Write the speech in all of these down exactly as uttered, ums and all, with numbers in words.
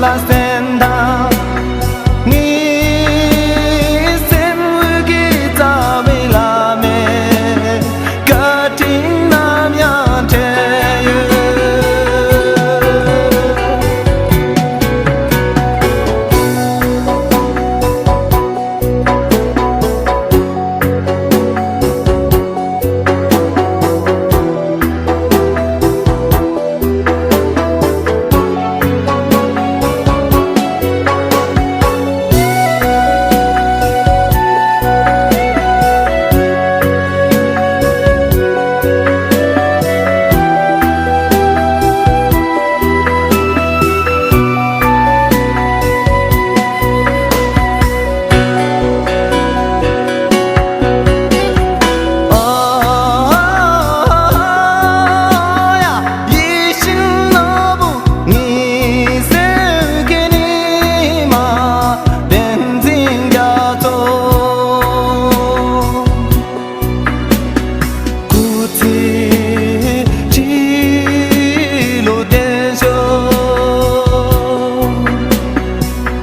ལ་གསན་དང་། ངའི་སེམས་འོད་ཀྱི་རྩ་བའི་བླ་མའི་བཀའ་དྲིན་ནམ་ཡང་དྲན་ཡོད། སྐུ་ཚེ་ཁྲི་ལོ་བརྟན་ཤོག་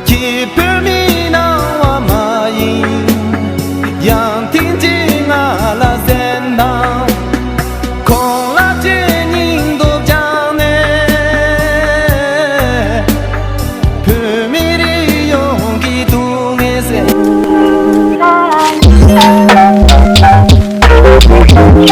ཁྱེད་བོད་མིའི་སྣང་བ་མ་ཡིན། ཡང་ཐེངས་གཅིག་ང་ལ་གསན་དང་། ཁོང་ལ་ཆེད་སྙིང་སྟོབས་བཅངས་ནས། བོད་མི་རིགས་ཡོངས་ཀྱི་སྡུག་བསྔལ་སེལ། ཨ་ཡ་ཡ་ཡ།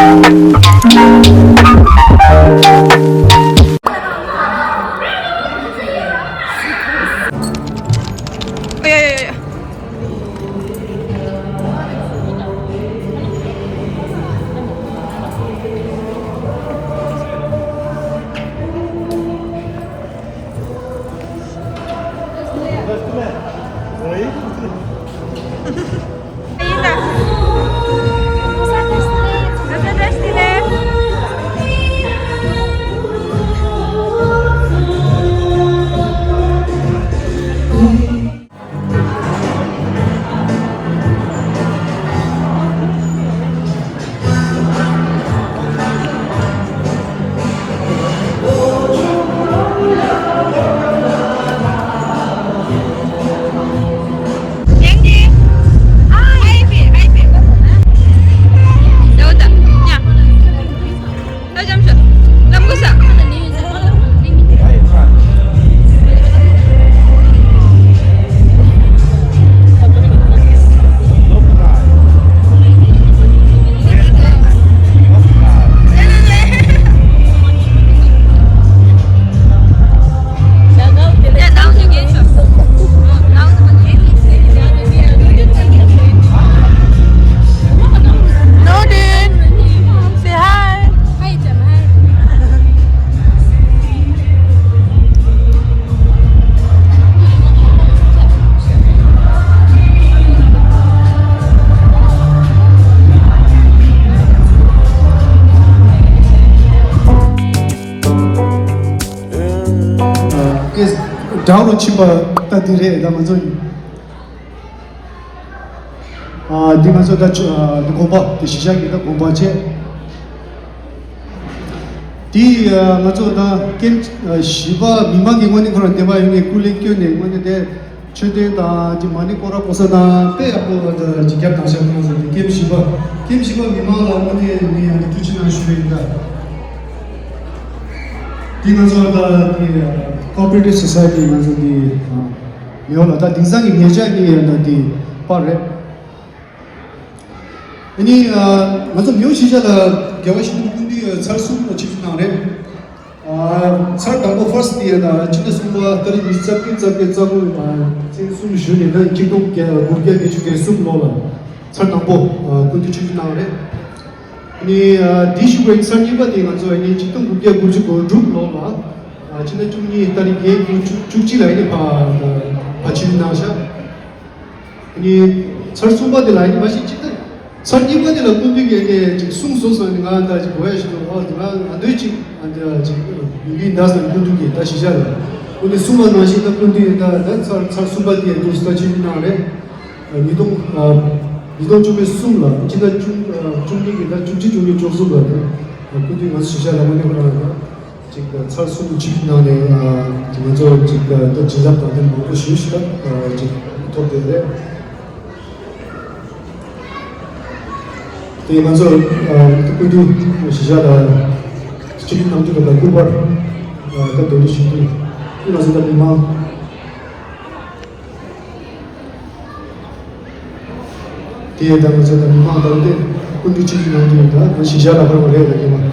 Noodin, say hi. ཨེ། དགྲ་རུ་ཕྱིན་པ་ད་འདི་རེད། ད་ང་ཚོ་ཡིན། ཨ། འདི་ང་ཚོ་ད་ཆུ། ཨ། འདི་དགོན་པ་དེ་གཞིས་ཆགས་ཀྱི་ད་དགོན་པ་བྱས། དེ། ཨ། ང་ཚོ་ད་ཀེམ་བཞི་པ་མི་མང་གི་ངོས་ནས་ཁོ་རང་བདེ་བ་ཡོད་ནས་སྐུ་ལས་བསྐྱོན་ནས་ངོས་ནས་དེ་མཆོད་རྟེན་དང་ཅི་མ་ཎི་སྐོར་ར་གོ་ས་དང་དཔེ་ཡག་པོ་ད་ཅི་རྒྱབ་དང་ཤག་ང་ཚོ་དེ་ཀེམ་བཞི་པ་ཀེམ་བཞི་པ་མི་མང་ལ་ངོས་ནས་ངས་ཡང་ཐུགས་རྗེ་ཆེ་གནང་ཞུ་ཡིན་ད། དེ་ང་ཚོ་ད་དེ་Cooperative Society ང་ཚོ་དེ་མེའོ་ལ་ད་དེང་སང་གི་ཉེ་ཆར་གྱི་ཡང་ད་དེ་པར་རེད། ཨ་ནི། ཨ། ང་ཚོ་མེའོ་གཞིས་ཆགས་ལ་རྒྱལ་བ་ཡིད་བཞིན་ནོར་བུ་སྐུ་མདུན་ཚར་གསུམ་ལ་ཆིབས་བསྒྱུར་གནང་རེད། ཨ། ཚར་དང་པོ་first དེ་ཡིན་ན་ཕྱི་ཟླ་གསུམ་པ་ཏ་རིག་ཉི་ཤུ་རྩ་བདུན་རྩ་བརྒྱད་རྩ་དགུ། ཨ། ཚེས་གསུམ་བཞུགས་ནས་ད་ཆིག་སྟོང་དགུ་བརྒྱ་བརྒྱད་ཅུ་གྱ་གསུམ་ལོ་ལ་ཚར་དང་པོ། ཨ། སྐུ་མདུན་ཆིབས་བསྒྱུར་གནང་རེད། ཨ་ནི། ཨ། དེའི་གཞུག་པའི་ཚར་གཉིས་པ་དེ་ང་ཚོ་ཨ་ནི་ཆིག་སྟོང་དགུ་བརྒྱ་དགུ་བཅུ་གོ་དྲུག་ལོ་ལ། ཨ། ཕྱི་ཟླ་བཅུ་གཉིས་ཏ་རིག་བརྒྱད་དགུ་བཅུ་བཅུ་གཅིག་ལ་ཨ་ནི་ཕ་ཕ་ཕར་ཕྱིར་གནང་ཤག་ཨ་ནི་ཚར་གསུམ་པ་དེ་ལ་ཨ་ནི་མ་གཞི་ཅི་ལྟར་ཚར་གཉིས་པ་དེ་ལ་སྐུ་མདུན་གྱིས་ཨ་ནི་ཅིག་གསུངས་སོང་ཟེར་ནས་ང་ད་ཅིག་གོ་ཡ་ཞིག་འདུག་ཨོ། ང་ང་འདོད་ཅིག་ཨ་འདི་ཅིག་ཡོང་གི་ཡིན་ད་ཟེར་ནས་སྐུ་མདུན་གྱིས་ད་གཞིས་ཆགས་ལ་སྐུ་མདུན་གསུངས་པ་ནང་བཞིན་ད་སྐུ་མདུན་ད་ད་ཚར་ཚར་གསུམ་པ་དེ་འདུག་ས་ཕྱིར་གནང་རེད། ཉིས་སྟོང་། ཨ། ཉིས་སྟོང་བཅུ་མེད་གསུམ་ལ་ཕྱི་ཟླ་བཅུ། ཨ། བཅུ་གཉིས་ཀྱི་ཟླ་བཅུ་གཅིག་བཅུ་གཉིས་བཅུ་གསུམ་ལ་དེ་སྐུ་མདུན་ང་ཚོ་གཞིས་ཆགས་ལ་དངོས་གནས་ཁོ་རང་ལ་ ཅིག་ཚར་གསུམ་ཅིག་ནང་ནས་ང་ཚོ་ཅིག་ད་སྦྱིན་རབས་དང་ལྡན་མང་པོ་ཞིག་ཞིག་ད་ཅིག་ཐོབ་བསྡད་རེད། དེ་ང་ཚོ་སྐུ་མདུན་གཞིས་ཆགས་ལ་སྤྱི་འཐུས་རྣམ་འགྱུར་དང་སྐུ་པར་ད་འདོན་ཞུ་རྒྱུ་ང་ཚོ་ད་མི་མང་དེ་ཡང་ད་ང་ཚོ་ད་མི་མང་ད་ལྟ་སྐུ་མདུན་ཆིབས་བསྒྱུར་གནང་རྒྱུ་ཡིན། ད་ང་གཞིས་ཆགས་ལ་ཕར་བ་རེད་ལ་ཉི་མ།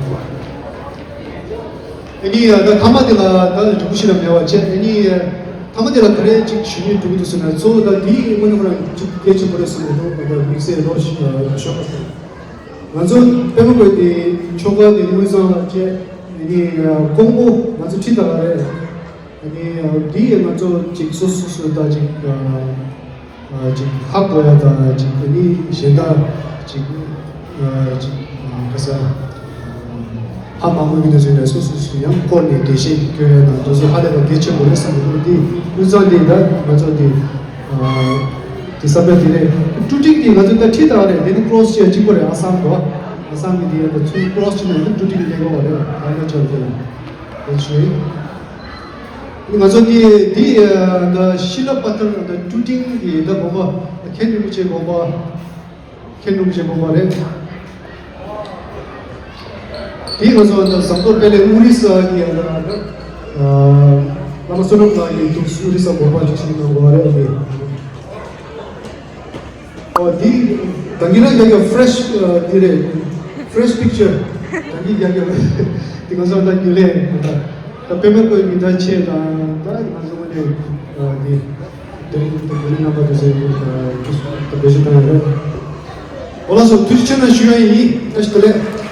ཨ་ནི་ད་མཐའ་མ་དེ་ལ་ད་འབྲི་གུང་ཤེས་རབ་མེད་པ་བྱས། ཨ་ནི་མཐའ་མ་དེ་ལ་ག་རེ་ཅིག་ཞུ་སྙིང་འདོད་ཀྱི་འདུག་ཟེར་ན། གཙོ་བོ་ད་དེའི་དངོས་གནས་ཁོ་རང་ཅིག་གལ་ཆེན་པོ་རེད་བསམ་གྱི་འདུག་ད་དམིགས་བསལ་ལོ་ཞིག་ཞོགས་པ་ང་ཚོ་པད་མ་བཀོད་དེ་ཆོ་ག་དེ་དངོས་བཟང་ལ་བྱས། ཨ་ནི་ཀོང་པོ་ང་ཚོ་ཁྲིད་ད་ག་རེད། ཨ་ནི་འདི་ཡིས་ང་ཚོ་ཅིག་སོ་སོ་སོ་ད་ཅིག་ཅིག་ཧ་གོ་ཡ་ད་ཅིག་ཨ་ནི་གཞན་དག་ཅིག་ཅིག་ག་ས་ཧ་མ་གོ་གི་ནས་བཟུང་ནས་སོ་སོ་སོ་ཡང་བསྐོར་ནས་འགྲེལ་བཤད་སྐྱོན་ཡ་དང་དེ་ཚོ་ཧ་ལས་པ་གལ་ཆེན་པོ་རེད་བསམ་གྱི་འདུག་འདི་དངུལ་རྩ་འདི་ད་ང་ཚོ་འདི་འདི་བསམ་པ་དེ་རེད། ཀྲུ་ཀྲིག་འདི་ང་ཚོ་ད་ཁྲིད་ད་རེད། དེ་ནི་ཀྲོ་སི་བྱས་གཅིག་པ་རེད། ཨ་སམ་གོ་ཨ་སམ་གི་འདི་ཡ་ད་ཚུར་ཀྲོ་སི་བྱས་ནས་ཀྲུ་ཀྲིག་ལས་གོ་བ་རེད། ཨ་ན་ཅལ་དེ་ལ་དེ་ཚོ་ཡིན། ང་ཚོ་དེ་དེ་ད་ཤི་ལ་པ་ཐར་ད་ཀྲུ་ཀྲིག་གི་ད་དགོན་པ་མཁན་རིན་པོ་ཆེ་དགོན་པ་མཁན་རིན་པོ་ཆེ་དགོན་པ་རེད། དེ་ང་ཚོ་ད་ཟམ་གདོང་དཔལ་ལྡན་དབུ་རི་ས་གི་ཡ་ད་བླ་མ་བསོད་ནམས་ལགས་ཀྱི་འདུག་དབུ་རི་ས་དགོན་པ་ཅིག་ཞིག་ནང་དགོན་པ་རེད། དེ། ཨོ་དེ་ད་གིན་རང་རྒྱག་རྒྱག་ཕི་རེ་ཤི་དེ་རེད། ཕི་རེ་ཤི་པིག་ཅར་ད་གིན་རྒྱག་རྒྱག་དེ་ང་ཚོ་ད་རྒྱུན་ལས་ད་པད་མ་བཀོད་མི་ད་ཆེ་ད་ད་ང་ཚོ་ངོས་ནས་དེ་དེ་རིང་ད་རྒྱུན་ལས་རྣམ་པ་དེ་ཚོ་ད་བེད་སྤྱོད་བཏང་ཡོད་རེད། འོ་ལགས་སོ། ཐུགས་རྗེ་ཆེ་གནང་ཞུ་ཡ་ཡིན། བཀྲ་ཤིས་བདེ་ལེགས།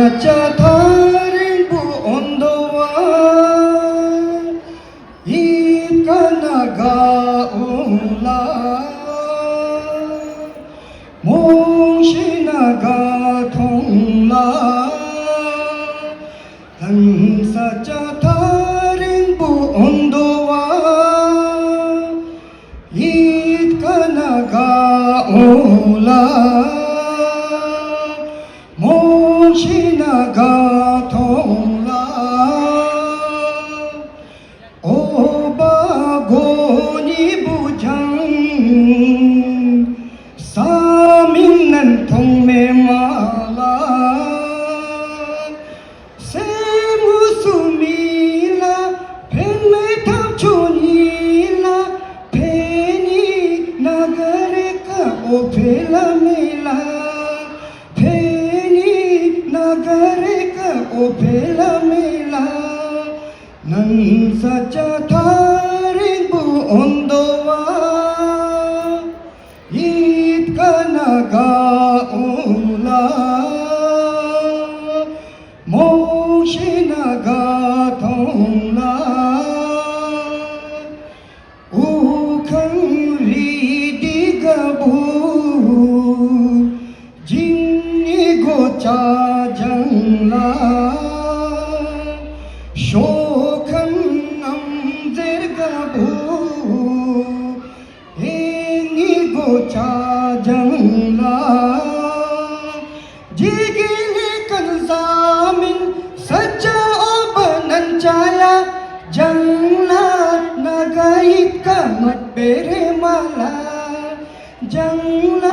ལྕགས་ཐག་རིང་པོ་འོང་དོ་བ། ཡིད་ཀ་ན་དགའ་འོང་ལ། རྨོངས་ཤེས་ན་དགའ་མཐོང་ལ། ལྷ་ས་ལྕགས་ཐག་རིང་པོ་འོང་དོ་བ། ཡིད་ཀ་ན་དགའ་འོང་ལ། རྨོངས་ཤེས་ན་དགའ་མཐོང་ལ། འོ་བ་གོ་ཉི་བུ་ཅང་། ས་མིན་ནན་མཐོང་མེད་མ་ལ། སེམས་སུ་མི་ལ་ཕན་མེད་ཐབས་ཆོ་ཉི་ལ། ཕན་ནི་ན་ག་རེ་ཀ་འོ་ཕེ་ལ་མེ་ལ། ཕན་ནི་ན་ག་རེ་ཀ་འོ་ཕེ་ལ་མེ་ལ། ནང་ས་ལྕགས་ཐག་རིང་པོ་འོང་དོ་བ། ཡིད་ཀ་ན་དགའ་འོང་ལ། རྨོངས་ཤེས་ན་དགའ་མཐོང་ལ། དབུ་ཁང་རི་དི་ག་བུ། ཇིང་ནི་གོ་ཅ་ཇང་ལ། ཤོ་ཁང་ངམ་ཟེར་ག་བུ། ཨེ་ནི་གོ་ཅ་ཇང་ལ། ཇི་གི་ལི་ཀན་ས་མིན་ས་ཅ་འོ་བ་ནན་ཅ་ཡ། ཇང་ལ་ན་ག་ཡིད་ཀ་ངད་པེ་རེ་མ་ལ། ཇང་ལ་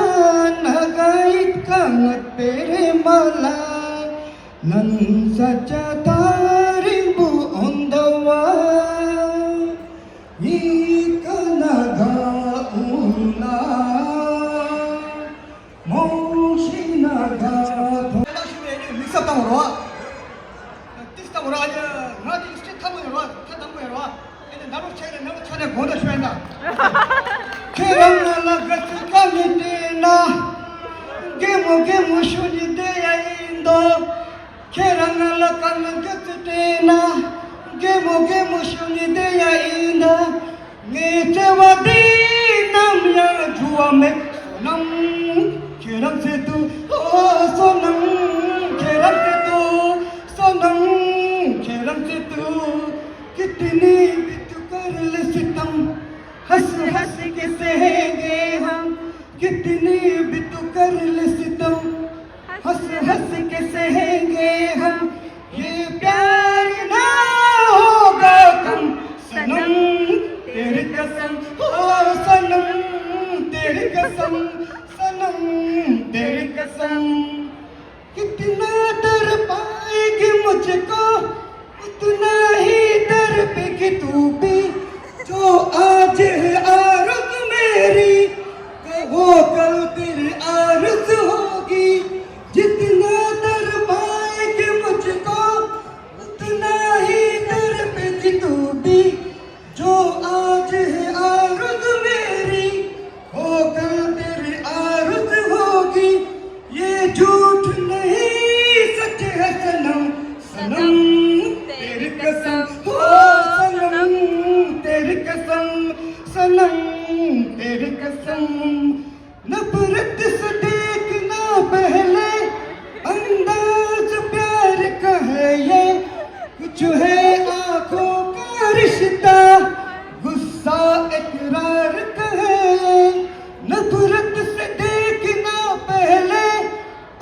ན་ག་ཡིད་ཀ་ངད་པེ་རེ་མ་ལ། ནང་ས་ལྕགས་ཐག་རིང་པོ་འོང་དོ་བ། ཡིད་ཀ་ན་དགའ་འོང་ལ། རྨོངས་ཤེས་ན་དགའ་མཐོང་། ད་ཞུ་བའི་ནི་དམིགས་བསལ་བཏང་བ་རོ། ཏིས་བཏང་བ་རོ། ཨ་ནི་ང་དེ་སྐྱེ་ཐང་པོ་ཡོད་རོ། ཐ་དང་པོ་ཡོད་རོ། ཨ་ནི་ན་རོ་ཆེ་ནས་ན་རོ་ཆ་ནས་དགོངས་དག་ཞུ་ཡིན་ད། ཁྱེད་རང་ང་ལ་དགའ་ཚོད་བཀའ་མི་སྤྲད་ན། གད་མོ་གད་མོ་ཞུ་ནི་དེ་ཡ་ཡིན་དོ། ཁྱེད་རང་ང་ལ་བཀའ་མི་དགའ་ཚོད་སྤྲད་ན། གད་མོ་གད་མོ་ཞུ་ནི་དེ་ཡ་ཡིན་དོ། ངའི་བརྩེ་བ་འདི་ནམ་ཡང་འགྱུར་བ་མེད། བསོད་ནམས་ཁྱེད་རང་ཚེ་དུ། ཨོ་བསོད་ནམས་ཁྱེད་རང་ཚེ་དུ། བསོད་ནམས་ཁྱེད་རང་ཚེ་དུ། कितनी भी तू कर ले सितम, हंस हंस के सहेंगे हम। कितनी भी तू कर ले सितम, हंस हंस के सहेंगे हम। ये प्यार ना होगा कम, सनम तेरी कसम, ओ सनम तेरी कसम, सनम तेरी कसम। कितना तड़पाएगी मुझको, उतना ही तड़पेगी तू भी। जो आज है आरज़ू मेरी, वो कल तेरी आरज़ू होगी। जितना तड़पाएगी मुझको, उतना ही तड़पेगी तू भी। जो आज है आरज़ू मेरी, वो कल तेरी आरज़ू होगी। ये झूठ नहीं सच है सनम, सनम तेरी कसम, ओ सनम तेरी कसम, सनम तेरी कसम। नफरत से देखना पहले, अंदाज़ प्यार का है ये। कुछ है आंखों का रिश्ता, गुस्सा इकरार का है ये। नफरत से देखना पहले,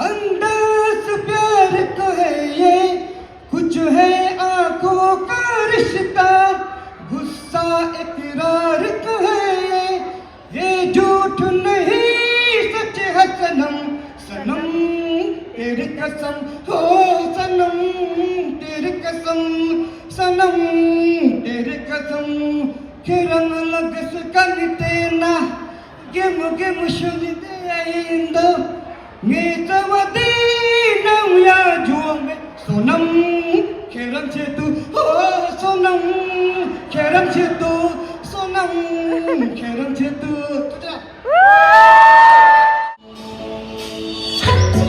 अंदाज़ प्यार का है ये। कुछ है आंखों का रिश्ता, गुस्सा इकरार का है ये। ये झूठ नहीं सच है सनम, सनम तेरी कसम, हो सनम तेरी कसम, सनम तेरी कसम। ཁྱེད་རང་ལ་དགའ་བསུ་བཀའ་མི་སྤྲད་ན། གད་མོ་གད་མོ་ཞུ་ནི་དེ་ཡ་ཡིན་དོ། ངའི་བརྩེ་བ་འདི་ནམ་ཡང་འགྱུར་བ་མེད། བསོད་ནམས་ཁྱེད་རང་ཆེད་དུ། ཨོ་བསོད་ནམས་ཁྱེད་རང་ཆེད་དུ། བསོད་ནམས་ཁྱེད་རང་ཆེད་དུ། ཐུགས་རྗེ་ཆེ།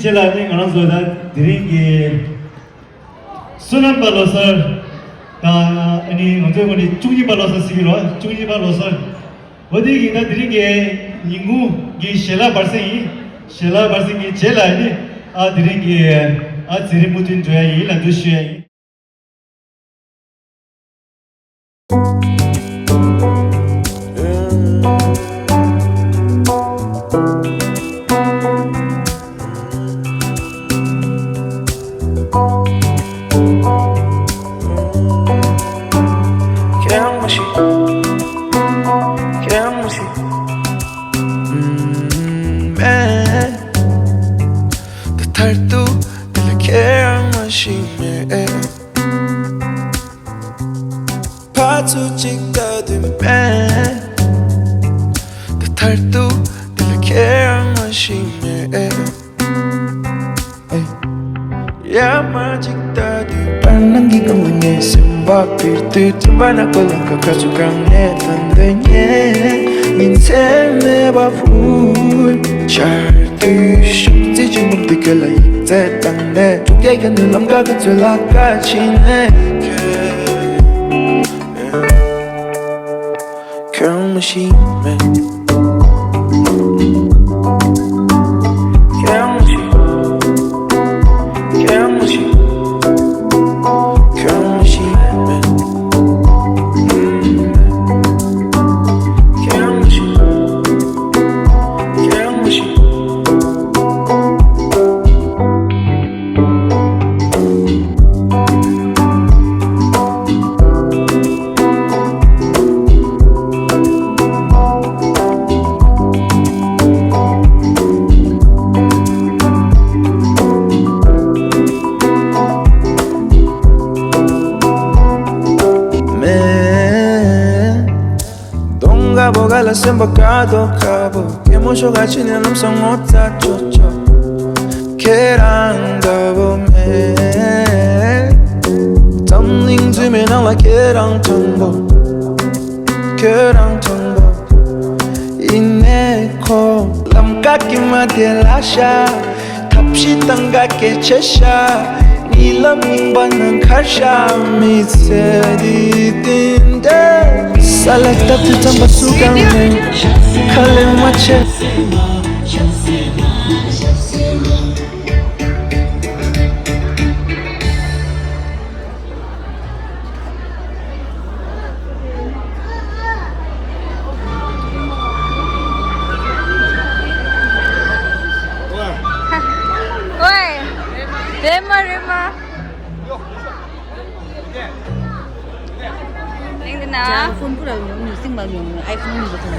ཁྱེད་ལ་ནི་ང་རང་ཚོ་ད་དེ་རིང་གི་བསོད་ནམས་པ་ལོ་གསར་དང་ཨ་ནི་ང་ཚོའི་ངོས་ནས་བཅུ་གཉིས་པ་ལོ་གསར་ཟེར་གྱི་རེད་བ། བཅུ་གཉིས་པ་ལོ་གསར། འོ་དེ་གི་ད་དེ་རིང་གི་ཉིན་གུང་གི་ཞལ་ལག་བར་གསེང་ཡིན། ཞལ་ལག་བར་གསེང་གི་རྗེས་ལ་ནི་ཨ་དེ་རིང་གི་ཨ་ཚེ་རིང་མུ་མཐུད་འགྲོ་ཡ་ཡིན་ལ་འདུ་ཞུ་ཡ་ཡིན། ཁྱེད་རང་མ་ཤེས། ཁྱེད་རང་མ་ཤེས། ཨུམ། མེད། ད་མཐར་ཐུག་འདི་ལ་ཁྱེད་རང་མ་ཤེས་མེད། ཕར་ཚུར་གཅིག་ལྟ་དུས་མེད། ད་མཐར་ཐུག་འདི་ལ་ཁྱེད་རང་མ་ཤེས་མེད། ཡར་མར་གཅིག་ལྟ་དུས་བར་སྣང་གི་སྒང་ལ་ངའི་སེམས་པ་འཕུར་དུས། བཙོན་པ་ནག་པོ་ལམ་ཁ་ཁ་ཚུར་གང་ནས་ཐོན་འདོད་ཉེན་ཉིན་མཚན་མེད་པར་འཕུར། ཆར་དུས་ཤུགས་རྩེ་ཆེན་པོ་འདི་ཁྱོད་ལ་ཡིག་ཚད་བཏང་ནས། དྲུག་བརྒྱ་ག་ནས་ལམ་ཁ་ག་ཚོད་ལ་ཁ་ཕྱིན་ནས། ཁྱོད་རང་མ་ཤེས་མེད། ཁྱོད་རང་མ་ཤེས། ཁྱོད་རང་མ་ཤེས། ཁྱོད་རང་མ་ཤེས་མེད། ཁྱོད་རང་མ་ཤེས། ཁྱོད་རང་མ་ཤེས། མེད། གདོང་དཀར་པོ་ག་ལ་སེམས་པ་དཀར་དོ་དཀར་པོ། སྐྱེད་མོས་ཤོག་ག་ཕྱི་ནས་ལམ་སང་ངོ་ཚ་ཆོག་ཆོག་ཁྱེད་རང་འདྲ་པོ་མེད། འཛམ་གླིང་རྫུན་མའི་ནང་ལ་ཁྱེད་རང་དྲང་པོ། ཁྱོད་རང་དྲང་པོ། ཡིན་ནའི་ཁོ་ལམ་ཀ་གི་མ་དེ་ལ་ཤ། ཐབས་ཤེས་བཏང་ག་སྐད་ཆ་བཤད། གཉིད་ལམ་རྙིང་པ་ནང་ཁར་ཤ། མི་ཚེ་འདི་བདུན་འདྲ། ས་ལ་བཏབ་དུས་རྩམ་པ་སུ་གང་ནས་ཁ་ལས་མ་ཆད། ཝེ། རེམ་མ་རེམ་མ། ལིང་དེ་ན། ཇ་ཧྥོན་པུ་ར་ཡོང་ནི་སིང་མ་ཡོང་ནི་ཨའི་ཕོན་ནི་བ་ཐོན་ན།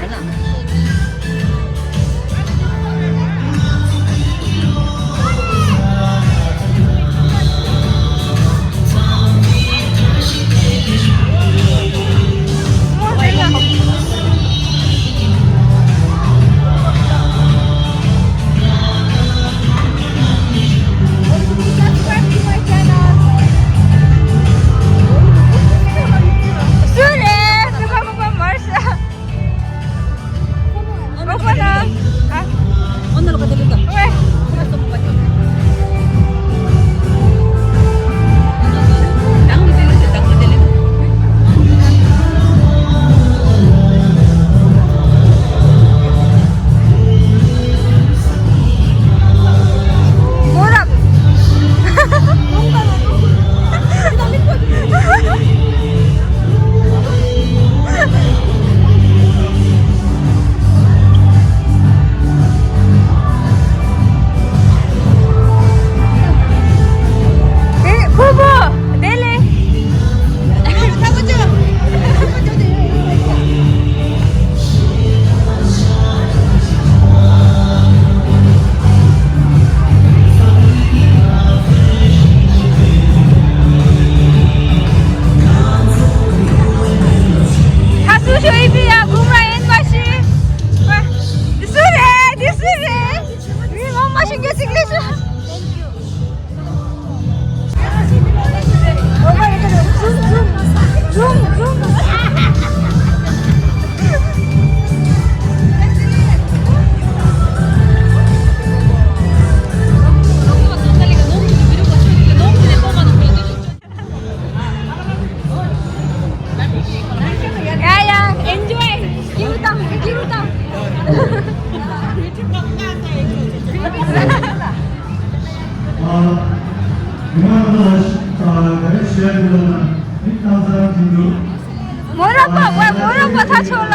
མོ་རང་པ་ཝེ་མོ་རང་པ་ཐ་ཆོ་ལ།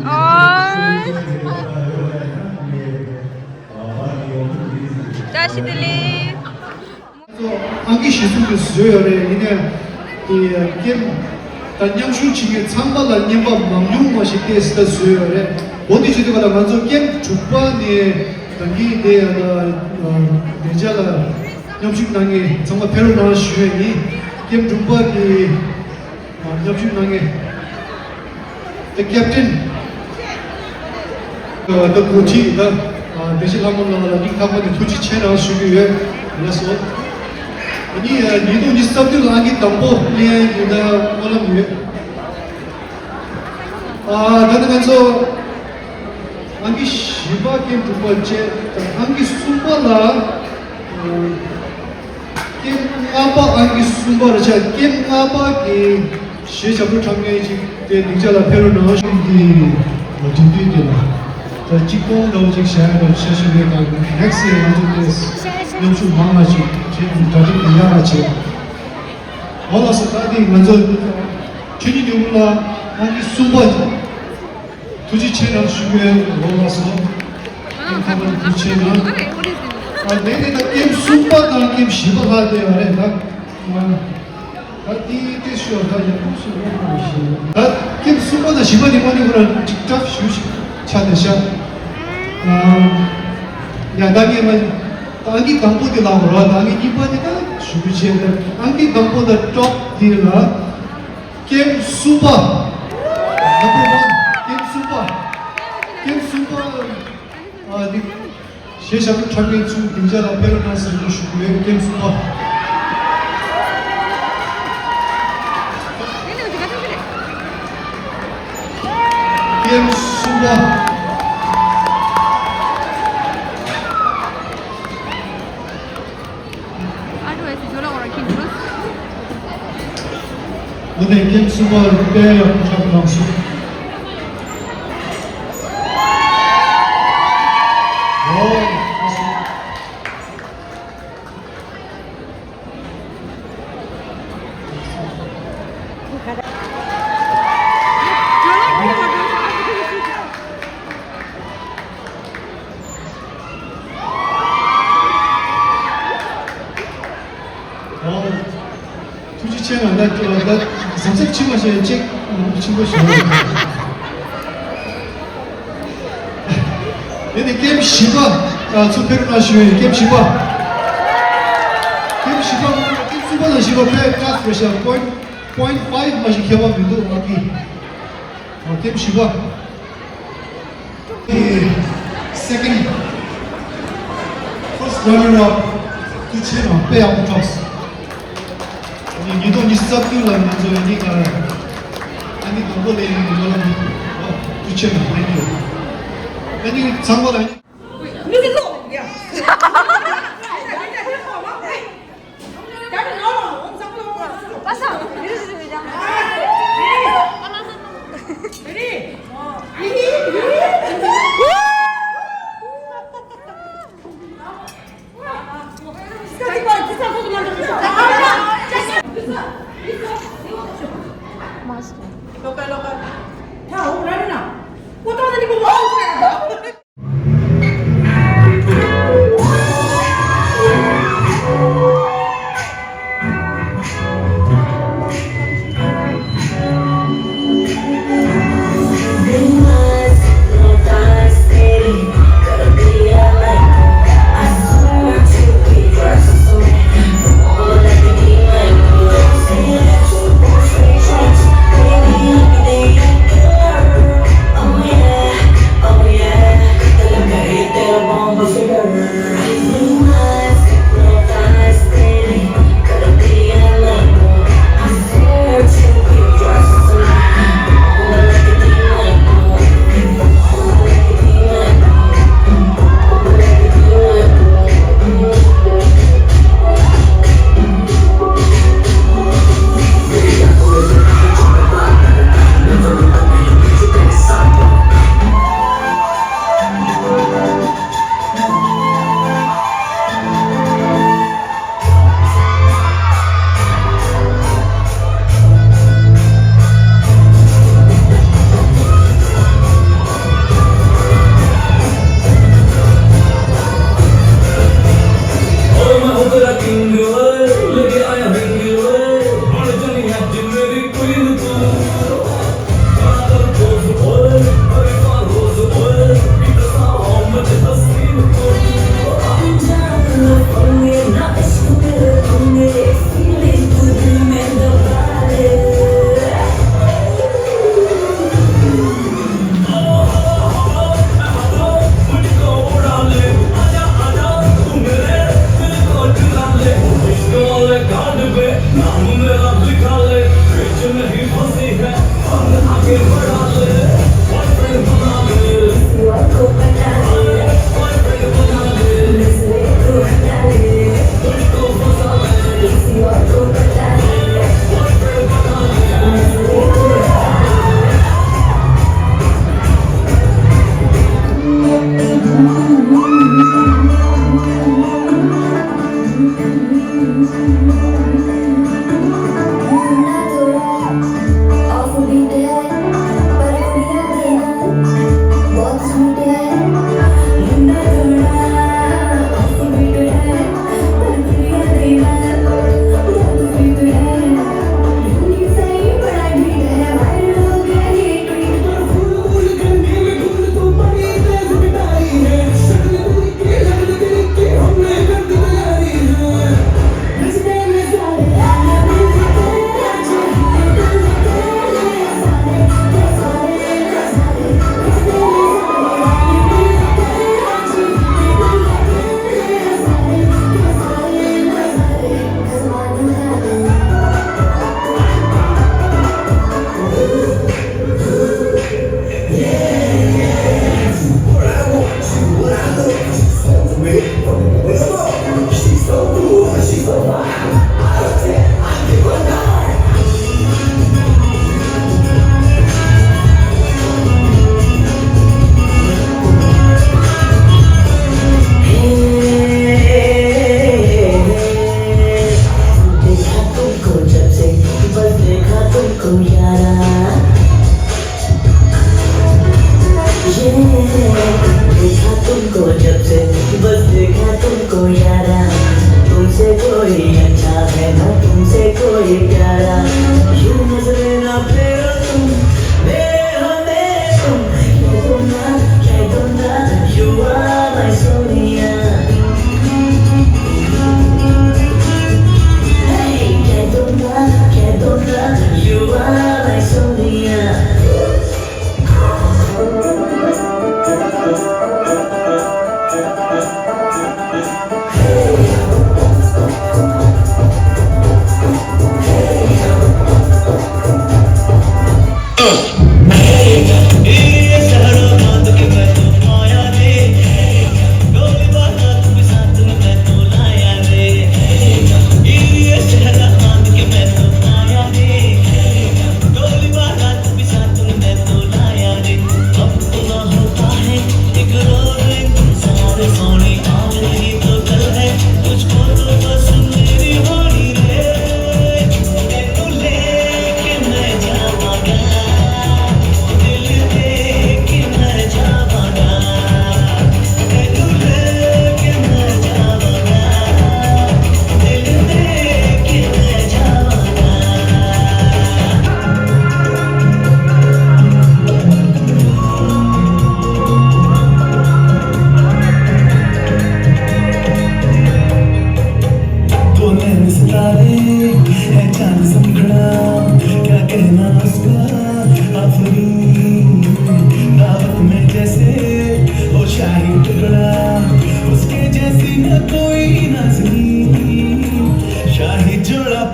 ཨོ། བཀྲ་ཤིས་བདེ་ལེགས། ཨང་ཀི་གཞི་བཟུང་དེ་བཟོས་ཡོད་རེད། ཡིན་ནའི་དེ་ཀེམ་དང་མཉམ་ཞུགས་བྱེད་མཁན་ཚང་མ་ལ་རྔན་པ་མང་ཉུང་མ་ཞིག་ཏོག་ཙམ་བཟོས་ཡོད་རེད། འོ་དེ་བྱེད་དུས་ག་ལ་ང་ཚོ་ཀེམ་དྲུག་པ་ནས་ད་གིན་དེ་ཡང་ད་དེ་རྗེས་ལ་མཉམ་ཞུགས་གནང་མཁན་ཚང་མ་ཕེབས་རོགས་གནང་ཞུ་ཡས་ཡིན། ཀེམ་དྲུག་པ་གི་མཉམ་ཞུགས་གནང་མཁན། The captain. ད་འགོ་ཁྲིད་ད་བདེ་སྐྱིད་ལྷ་མོ་ལགས་ལ་སྙིང་ཐག་པ་ནས་ཐུགས་རྗེ་ཆེ་གནང་ཞུ་གི་ཡོད། ལགས་སོ། ཨ་ནི་ཉིས་སྟོང་ཉི་ཤུ་རྩ་བདུན་ལ་ཨང་ཀི་དང་པོ་ལེན་ཡག་གི་ད་སྨོན་ལམ་ཡོད། ཨ་ད་ནི་ང་ཚོ་ཨང་ཀི་བཞི་པ་ཀེམ་དྲུག་པ་བཅས་དང་ཨང་ཀི་གསུམ་པ་ལ། ཀེམ་ལྔ་པ་ཨང་ཀི་གསུམ་པར་བྱ། ཀེམ་ལྔ་པ་གི་གཞས་ཞབས་བྲོ་འཁྲབ་མཁན་ཅིག་དེ་སྡིངས་ཆ་ལ་ཕེབས་རོགས་གནང་ཞུ། འདི་འབྲི་དུས་དེ་ལ་ད་གཅིག་སྟོང་འདྲ་བོ་ཅིག་བྱ་ཡག་འདྲ་བོ་བྱ་ཞུ་གི། ད་next year ང་ཚོ་དེ་མཉམ་ཞུགས་མང་བ་ཅིག་བྱེད། གྲ་སྒྲིག་དེ་ཡག་པ་བྱེད། འོ་ལགས་སོ། ད་དེ་ང་ཚོ་ཆོས་ཉིད་ནོར་བུ་ལགས་ཨང་ཀི་གསུམ་པ། ཐུགས་རྗེ་ཆེ་གནང་ཞུ་གི་ཡོད། ལགས་སོ། ཀེམ་ཁ་པར་ཐུགས་རྗེ་ཆེ་གནང་། ཨ་ནི་ད་ཀེམ་གསུམ་པ་དང་ཀེམ་བཞི་པ་ལྷག་བསྡད་ཡོད་རེད་ད། ཨ་ད་དེ་དེ་ཤོ་ད་ཡག་པོ་ཞིག་ཡོད་མ་རེད་ཤེས། ད་ཀེམ་གསུམ་པ་དང་བཞི་པ་དེ་མ་ནི་ཁོ་རང་ཅིག་ཊབ་ཞུ་ཞིག་ཆགས་བསྡད་ཤག་ཨ་ཡ་ད་ངས་མ་ད་ཨང་ཀི་དང་པོ་དེ་ལབ་རོགས། ད་ཨང་ཀི་གཉིས་པ་དེ་ད་ཞུ་རྒྱུ་བྱས། ད་ཨང་ཀི་དང་པོ་དང་ཊོབ་དེ་ལ། ཀེམ་གསུམ་པ། Number one. ཀེམ་གསུམ་པ། ཀེམ་གསུམ་པ། ཨ་འདི་གཞས་ཞབས་བྲོ་འཁྲབ་མཁན་ཚོ་སྡིངས་ཆ་ལ་ཕེབས་རོགས་གནང་ཟེར་ཞུ་གི་ཡོད། ཀེམ་གསུམ་པ། ཀེམ་གསུམ་པ། འོ་ནས་ཀེམ་གསུམ་པ་དཔེ་ཡག་པོ་འཁྲབ་གནང་སོང་། ཨོ། ཨོ། ཐུགས་རྗེ་ཆེ། ང་ད་ད་གཟབ་གཟབ་ཕྱི་མ་བྱས་ཅིག་ཕྱི་པོ་ཞིག་རེད། དེ་ནི་ཀེམ་བཞི་པ་ཚུར་ཕེབས་རོགས་གནང་ཞུ་ཡིན། ཀེམ་བཞི་པ། ཀེམ་བཞི་པ། ཀེམ་གསུམ་པ་དང་བཞི་པ་དཔེ་ཊབ་རེད་ཤག point point five མ་ཞིག་ཁྱད་པར་མི་འདུག་ཨ་ཀི། ཨ་ཀེམ་བཞི་པ། Second, first runner up ཐུགས་རྗེ་ཆེ་གནང་། དཔེ་ཡག་པོ་འཁྲབ་སོང་། ཉིས་སྟོང་ཉི་ཤུ་རྩ་བདུན་ལ་ང་ཚོ་ཡིན་ག་ཨ་ནི་དང་པོ་ལས་ཡིན་གི་ལོ་ལ་ནི་ཐུགས་རྗེ་ཆེ་གནང་། Thank you. ཨ་ནི་ཚང་མ་ལ་ཨ་ནི།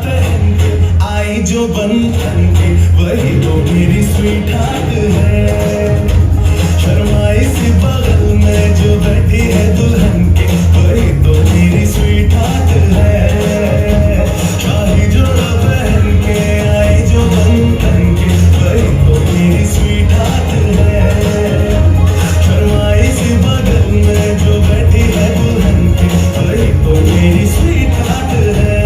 पहन के आई जो बन ठन के, वही तो मेरी स्वीट हार्ट है। शर्माई सी बगल में जो बैठी है दुल्हन के, वही तो मेरी स्वीट हार्ट है। शाही जोड़ा पहन के आई जो बन ठन के, वही तो मेरी स्वीट हार्ट है। शर्माई सी बगल में जो बैठी है दुल्हन के, वही तो मेरी स्वीट हार्ट है।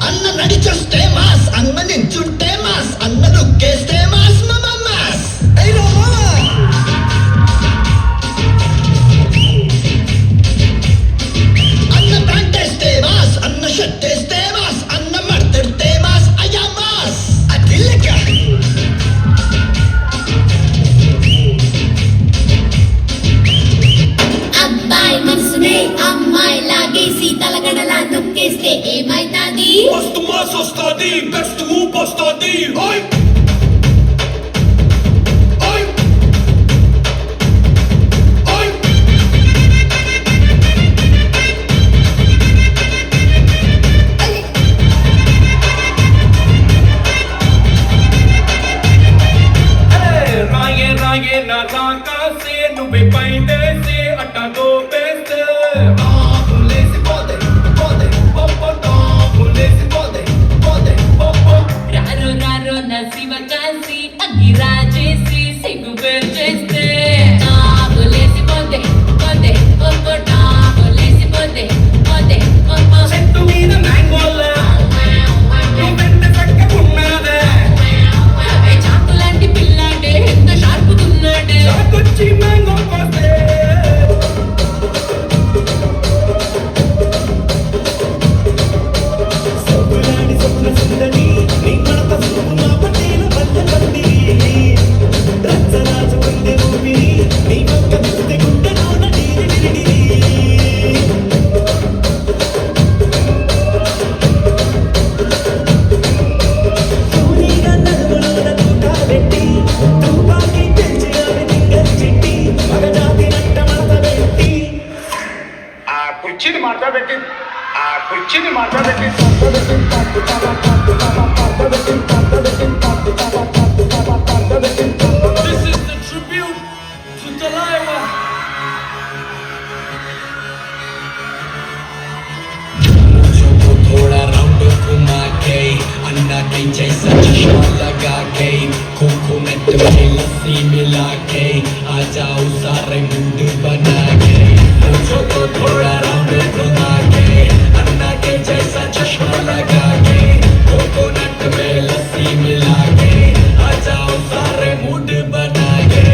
Anna nadichas temas, anna ninchun temas, anna lukes temas, mama mas. Hey, no, mama. Anna pantes temas, anna shetes temas, anna marter temas, ayamas. Adilika. Abbai mansune, ammai lage, sita lagana la nukkeste, e mai tadi. Mastu mas ostadi, bestu postadi. Hoi! Hoi! Hoi! Hey, raye, raye, na, ra, ka, se, nu, be, pai, de, se, ata, do, be, se. Ah, bole, se, bode, bode, bo, bo, do, bole, se, bode, bode, bo, bo. Raro, raro, na, si, va, ka, si. Agirajesi, siguberjeste. Tabulesi bode, bode, popo, tabulesi bode, bode, popo. Settu mina mangola, nuvente sakka punnade. E chakulanti pillade, enta sharp tunnade. Chakuchi mango poste. ఆ కుర్చీని మార్చబెట్టి, ఆ కుర్చీని మార్చబెట్టి. This is the tribute to चलाए हुआ। मुझको थोड़ा राउंड घुमा के, अन्ना के जैसा चश्मा लगा के, कोकोनट में लस्सी मिला के, आ जाओ सारे मूड बना के। मुझको थोड़ा राउंड घुमा के, अन्ना के जैसा चश्मा लगा के, कोकोनट में लस्सी मिला के, आ जाओ सारे मूड बना के।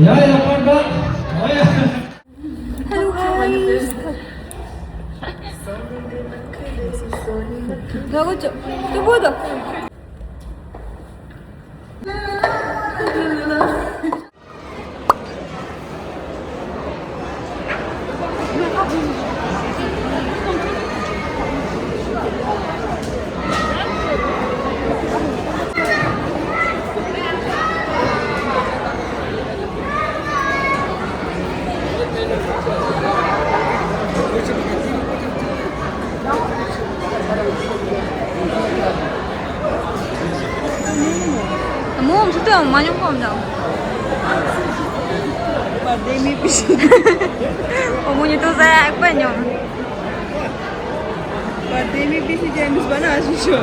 ཡ་ཡ་པར་ད། ཨོ་ཡ། Hello guys. མོ་མ་ཐུབ་མ་མྱོང་གོ་མྱོང་། པར་དེ་མི་པི་ཤི། ཨོ་མོ་ཉི་ཏོ་ཟ་ཡ་ཨེག་པ་མྱོང་། པར་དེ་མི་པི་ཤི་ཇེམ་སི་པ་ན་ཨ་ཤི་ཤོ།